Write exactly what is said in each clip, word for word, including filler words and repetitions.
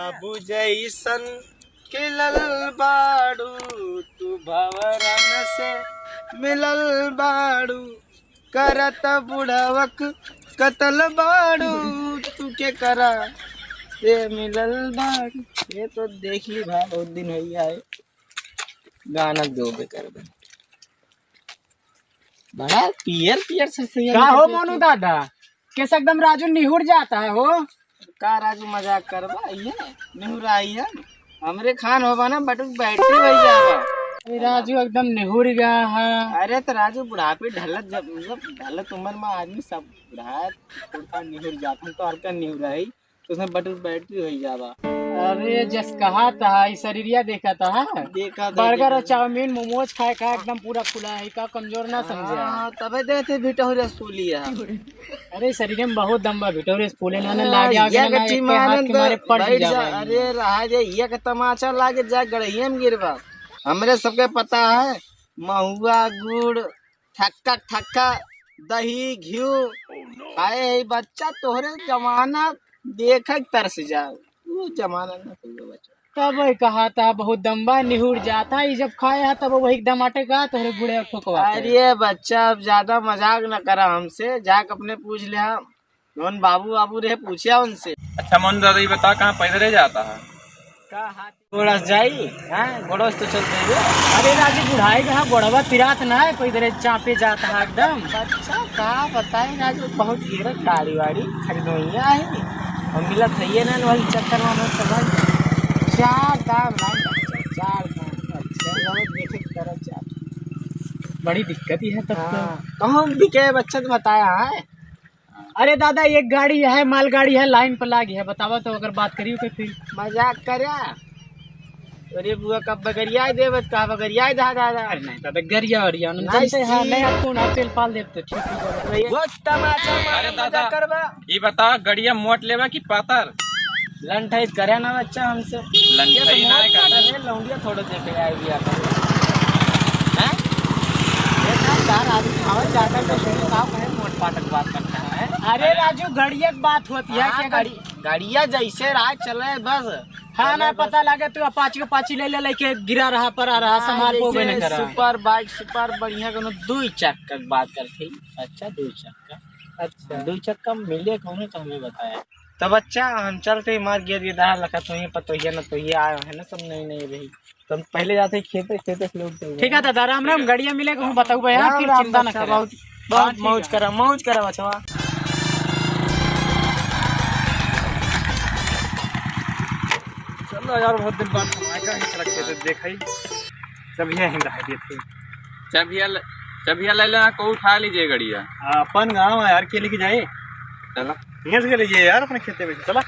बाबू जैसन खिलल बाड़ू, तू भंवरन से मिलल बाड़ू, करत बुढ़वक कतल बाड़ू, तू केकरा से मिलल बाड़ू। ये तो देख ली भाई, बहुत दिन होइ गया है गाना गवबे करबे। बड़ा पियर पियर से सुइया का हो निकलत मोनू है। दादा, केस एकदम राजू निहुर जाता है हो। का राजू मजाक करबा, ये निहुराई है। हमरे खान होबा ना बटुक बैटरी होइ जाबा। अरे राजू एकदम निहुर गया है। अरे तो राजू बुढ़ापे ढलत, जब मतलब ढलत उम्र में आदमी सब बुढ़ा थोड़ा निहुर जाता है, तो हल्का निहुराई। उसमें बटुक बैटरी होइ जाबा। अरे जस कहा था, ई शरीरिया देखा था। देखा था, बर्गर देखा और था। चाउमीन, मोमोज खाए खाए एकदम पूरा फुला है, का कमजोर ना समझे। हाँ, तबे देते भिटौरे फूली है। अरे शरीर में बहुत दम बा, भिटौरे फूले ना, ना हाँ, लागे आगे ये ना, ना, गट्ठी एक तो हाथ मारन के तो मारे पड़ बैठ जा जा। भाई। अरे रहा जे, ये के तमाचा लागे जा गड़हिया में गिरबा। हमरे सबके पता है, महुआ गुड़, थक्का थक्का, दही, घिउ खाए है बच्चा, तोहरे जमाना देखे के तरस जाओ। वो जमाना ना कहियो बच्चा। तब कहा था बहुत दम बा, निहुर जाता, ई जब खाए है तब वही दम आटे का तोहरे गुड़े ठोकवा के। अरे बच्चा, अब ज्यादा मजाक न करा हमसे, जाके अपने पूछ ले हम। जौन बाबू बाबू रहे, पूछिया उनसे। अच्छा मोनू दादा, ये बता, कहाँ पैदल ही जाता है? का हाथ गोड़ा से जाई? हाँ, गोड़ा से तो चलते ही है। अरे राजू, बुढ़ाई के हाँ गोड़वा पिरात ना है, कोई इधर चापे जाता है एकदम। बच्चा, का बताई राजू, बहुत गिरत गाड़ी वाड़ी खरीदोइया है, और मिलत है ये ना, वही चक्कर में हम सब चार दाम ना, चार दाम। अच्छा, बहुत देखे की तरह चार। बड़ी दिक्कत ही है तब तो। हाँ, कहूँ बिके बच्चा तो बताया है। अरे दादा, एक गाड़ी है, मालगाड़ी है, लाइन पर लागी है, बतावा तो अगर बात करियो के फिर। मजाक करे। अरे बुआ, कब बगरिया देवत, कहा बगरिया दा दादा। अरे नहीं दादा, गरिया वरिया न नहीं जनते हैं, सी। नहीं आप कौन आप तेल पाल देते, ठीक है। वो तमाचा मारे अरे दादा, मजाक करबा। ई बता, गड़िया मोट लेबा कि पातर? लंठाई करे ना बच्चा हमसे। लंठाई ये तो ना मोट करे। करे, लौंडिया थोड़ो देखे आइडिया। हैं? ये ना चार आदमी खावत जाता तो सुनो का कहे मोट पातर बात करता है। अरे राजू, गड़िया की बात होती है हाँ, कि अगर गड़ी-, गड़िया जैसे राह चले बस। हाँ, चले ना बस। पता लगे तू अपाची को पाची ले ले लेके गिरा रहा, परा रहा, हाँ, संभाल पोबे जैसे नहीं करा। सुपर बाइक, सुपर बढ़िया कोनो दुई चक्का की बात करते ही। अच्छा, दुई चक्का। अच्छा। दुई चक्का मिले कोनो तो हमें बताया। तो बच्चा, हम चलते ही मार गियर ये दार लखा तो ये पतोहिया न तो ये आयो है ना, सब नई नई रही। तो हम पहले जाते ही खेते, खेते से लौटते हुए। ठीक है दादा, राम राम। गड़िया मिले कहूँ बताऊ भाई, हाँ, राम फिर राम चिंता ना बच्चा, करे। बहुत, बहुत हाँ, ठीक मौज है। करा, मौज करा बचवा। चलो यार, बहुत दिन बाद हम आए का ही सड़क खेते देखा ही। सब ये हिंदा है देखा ही। चाबिया ले, चाबिया ले लेना, को उठा लीजिए गड़िया। हाँ, अपन गाँव है यार, के लेके जाए? चला। हियाँ से के लीजिए यार, अपने खेते में से, चला।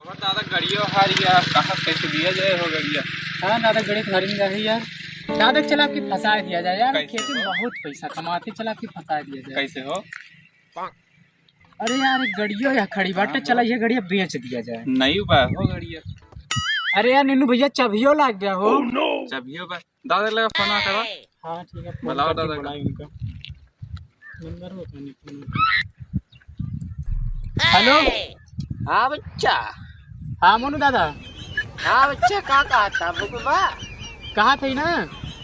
और दादा, गड़िया हार गया, कहाँ कैसे दिया जाए हो गड़िया? हाँ दादा, गड़िया तो हारिन गया है यार। दादा, चला आपकी फंसा दिया जाए यार, कैसे खेती में हो? बहुत पैसा कमाते, चला आपकी फंसा दिया जाए। कैसे हो? अरे यार, एक गड़ियो यहाँ खड़ी बाटे, हाँ, चला हो। ये गड़िया बेच दिया जाए। नहीं बा हो गड़िया। अरे यार, नीनू भैया, चाबियो लाग गया हो। चाबियो बा। दादा लगा फोन करा। हाँ, ठीक है, फोन बुलाओ करके दादा का। बुलाओ इनका। नंबर बताने फोन का। हेलो। हाँ बच्चा। हाँ मोनू दादा। हाँ बच्चा, का कहा था बुकबा? कहा थे ना?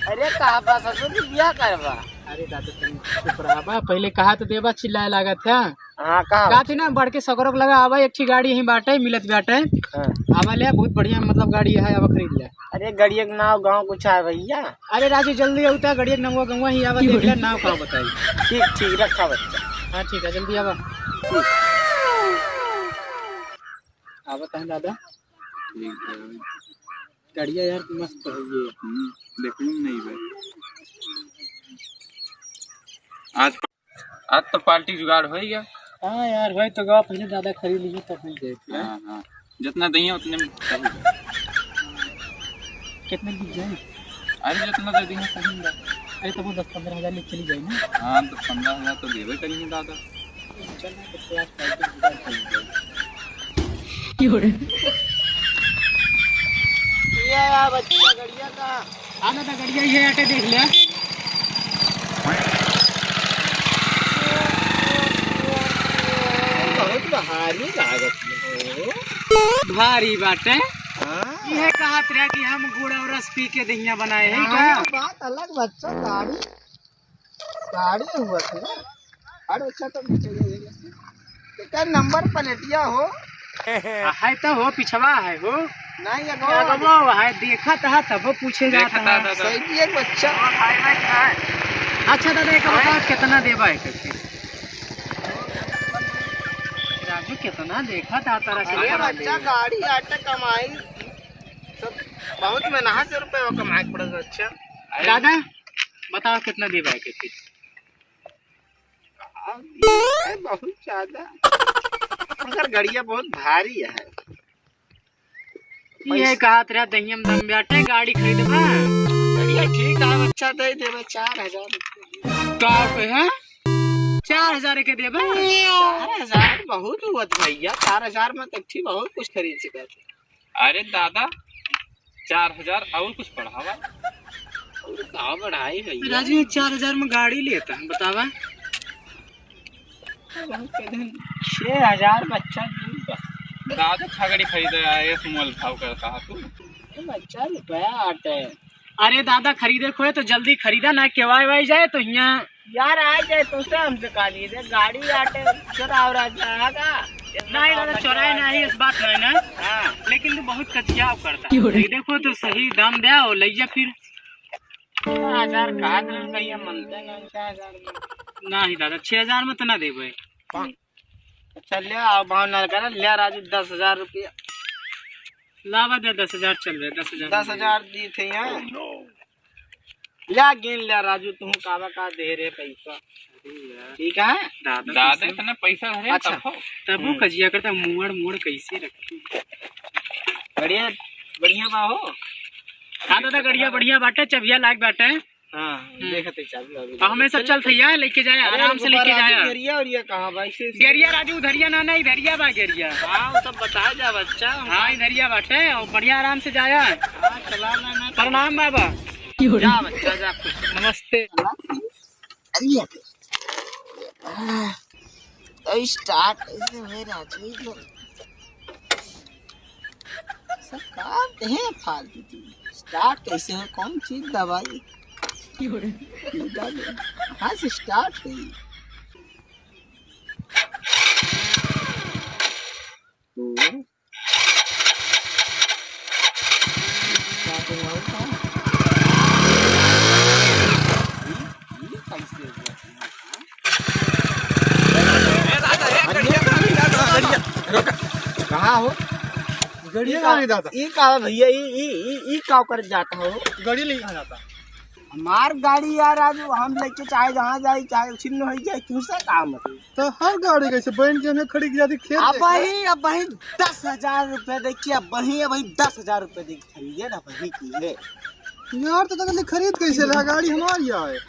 अरे कहा बा ससुर की बियाह करबा? अरे दादा, तुम चुप रहा बा, पहले कहा तो देबा, चिल्लाए लागत है। हाँ, का? का थी ना, बढ़ के सकरोक लगा, आवा, एक ठी गाड़ी यहीं बाटे, मिलत बाटे। हाँ। आवा ले, बहुत बढ़िया, मतलब, गाड़ी है, आवा, खरीद ले। अरे, गड़िया के नाव गाँव कुछ है भैया? अरे राजू, जल्दी आउता, गड़िया के नंगवा गंगवा ही आवा, देख ले, नाव का बताई। ठीक, ठीक, रखा बच्चा। हाँ, ठीक है, जल्दी आवा। ठीक। आवा, कहाँ दादा? ठीक है। गड़िया यार, मस्त है ये। हम्म, देखूँ नहीं भाई। आज आज तो पार्टी जुगाड़ हो ही गया। हाँ यार, वही तो गवा पहले दादा खरीद लीजिए तब मिल जाए। हाँ, हाँ, जितना दइया उतने में सही। कितने बिक जाए? अरे जितना दे दइया सही बा। अरे तो वो दस पन्द्रह हजार ले चली जाए ना। हाँ, दस पन्द्रह हजार तो देवे करेंगे दादा। चल ना, तो आज पार्टी जुगाड़ कर लीजिए। ये यार बच्चा गड़िया का। हाँ दादा, गड़िया ये आटे देख ले। भारी लागत हो। भारी बाटे। हाँ। इहे कहत रहे कि हम गुड़ और रस पी के दहिया बनाए हैं हाँ, का? बात अलग बच्चा, गाड़ी, गाड़ी हुआ थी ना। अरे अच्छा तो एकर नंबर प्लेटिया हो। है तो हो, पिछवा है हो। नहीं, ये अगवा अगवा है, देखा था तब पूछे जात देखा था, था। दादा। सही है बच्चा। अच्छा दादा, एक बताओ, कितना देबा है करके? राजू, कितना देखा था तारा के अरे बच्चा, गाड़ी आटे कमाई, सब बहुत मेहनत से रुपये कमाए पड़ेगा। अच्छा दादा, बताओ कितना देबा है करके? अब ये है बहुत ज्यादा, मगर गड़िया बहुत भारी है। ये कहत रहा दहिया में दम बाटे, गाड़ी खरीदबा। गड़िया ठीक है, अच्छा दे देबे चार हजार रुपये। का पे है? चार हजार के देबे? चार हजार बहुत हुआ भैया, चार हजार में तो ठीक बहुत कुछ खरीद सकते। अरे दादा, चार हजार और कुछ बढ़ावा। और का बढ़ाई भैया? राजू, चार हजार में गाड़ी लेता है, बतावा। छह हजार बच्चा। दादा छगड़ी खरीदे आए, मोल भाव करता है तू। बच्चा रुपया आटे। अरे दादा, खरीदे खोए तो जल्दी खरीदा ना, केवाई वाई जाए तो हियाँ। यार, आ जाए तो से हमसे का लिए दे, गाड़ी आटे चुराव रहा जाएगा। नहीं दादा, चुराए नहीं, इस बात नहीं ना। हाँ। लेकिन तू बहुत कचियाव करता। क्यों रे? देखो तो सही दाम दे और ले जा फिर। छह हजार का दे भैया, मनते नहीं छह हजार में। नहीं दादा, छह हजार में तो ना देबे। अच्छा ले आओ, भाव ना करे, ले राजू दस हजार रुपया। लावा दे दस हजार, चल रहे दस हजार। दस हजार दी थे यहाँ। ले गिन ले राजू, तू काबा का दे रे पैसा। ठीक है। दादा दादा इतना पैसा धरे अच्छा। तब हो। तब वो हम्म। कजिया करता, मुड़ मुड़ कैसे रखी। बढ़िया, बढ़िया बा हो। हाँ दादा, गड़िया बढ़िया बाटे, चबिया लाग बाटे। हाँ, हम्म। देखते चाबी वाबी। तो हमें सब चल भैया, लेके जाए, अरे, आराम से लेके जाए। गेरिया और ये कहाँ भाई से? गेरिया राजू, उधरिया ना, ना, इधरिया बा गेरिया। हाँ, वो सब बताया जा बच्चा। हाँ, इधरिया बाटे, और बढ़िया आराम से जाया। हाँ, चला ना, ना। प्रणाम बाबा। जा बच्चा, जा खुश। नमस्ते। अरे, आ, तो स्टार्ट कैसे हुए राजू? सब काम तो है फालतू की। स्टार्ट कैसे हो, कौन चीज दबाई? कहाँ से स्टार्ट हुई? तो स्टार्ट हुआ था। ये, ये कैसे हुआ? कहाँ हो? गड़िया कहाँ ले जाता? ई का भैया, ई, ई, ई, ई का कर जाता हो? गड़ी ले कहाँ जाता? हमार गाड़ी यार, आज हम लेके चाहे जहाँ जाए, चाहे छिन्न हो जाए, क्यों सा काम है? तो हर गाड़ी कैसे बन के हमें खड़ी की जाती खेत अब देखे? वही, अब वही दस हजार रुपये देखिए, अब वही, अब वही दस हजार रुपये देखिए, खरीदे ना वही की है। यार, तो तगली खरीद कैसे रहा? गाड़ी हमारी है।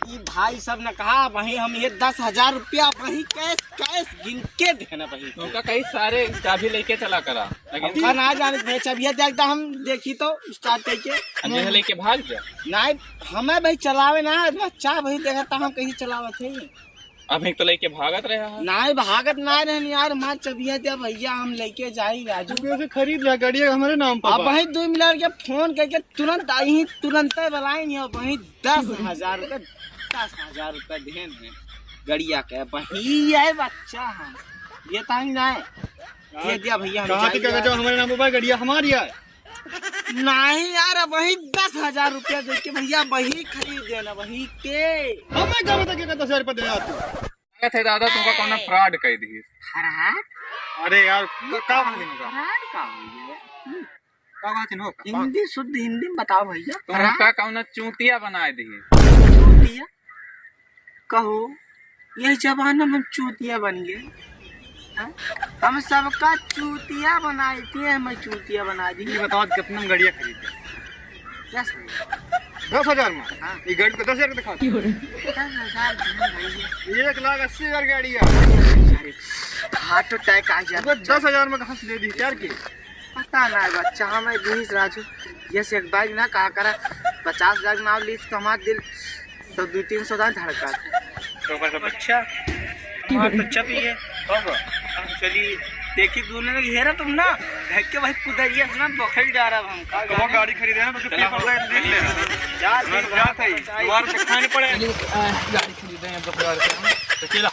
ई भाई सब ने कहा, "वही हम ये दस हजार रुपया वही कैश, कैश गिन के देना वही।" उनका कई सारे चाबी लेके चला करा, लेकिन उनका ना जाने, मैं चाबिया दे एकदम हम देखी तो स्टार्ट करके। अजय लेके भाग जा। नहीं, हमें भाई चलावे ना, बच्चा भाई देखा था हम कैसे चलावत है। अभी तो लेके भागत रहे हैं। नाहीं, भागत नाहीं रहन यार, मार चबिया दे भैया, हम लेके जाई राजू। तू कैसे खरीद लिया गाड़ी हमारे नाम पर अब बा? वहीं दो मिनट के फोन करके तुरंत आई, तुरंत बुलाई नहीं, अब वहीं दस हजार रुपये, दस हजार रुपये देन है गड़िया के, वही है बच्चा हम। ये ताई ना है। दे दिया भैया, हम कहाँ जाई तक यार। जो हमारे नाम पर बा, गड़िया हमारी है। नाहीं यार, अब वही दस हजार रुपया दे के भैया, वही खरीद देना, वही के। हमें क्या पता क्या दस हजार रुपया देना तू? लगत है दादा, तुमका कौनो फ्रॉड कर दी। फ्रॉड? अरे यार, क-, का बात है इनका? फ्रॉड का हो गया? का बात है इनका? हिंदी, शुद्ध हिंदी में बताओ भैया। तुमका फ्रॉड? कौनो चूतिया बनाए दी। चूतिया? कहो, यह जमाना में हम चूतिया बन गए। हाँ? हम सबका चूतिया बनाई थी, हमें चूतिया बना दी। ये बताओ, आज कितना में गाड़ियाँ खरीदे? दस हजार। दस हजार में? हाँ। ये गाड़ी को दस हजार का दिखा दो। दस हजार में भाई। एक लाख अस्सी हजार गाड़ी है। अरे, हार्ट अटैक आ जाए। वो दस हजार में कहाँ से दे दी यार की? पता ना बच्चा, हमें बीस राजू, ये से एक बाइक ना कहा करा, पचास हजार नाम लीस तो हमारा दिल तो दो तीन सौ दान धड़का था। तो मतलब अच्छा, हमारा तो चप ही है। होगा। चली, देखी, दोनों ने घेरा तुम ना, घर के भाई कुदरिया से ना बखेल जा रहा हम। तो वो गाड़ी खरीदे ना, तो उसके चला। पेपर देख, देख ले। जा, मैं देख, जात है, बताइए। दोबारा से खाने पड़े। चलिए, आ, गाड़ी खरीदे हैं दस हजार के हम। तो चला।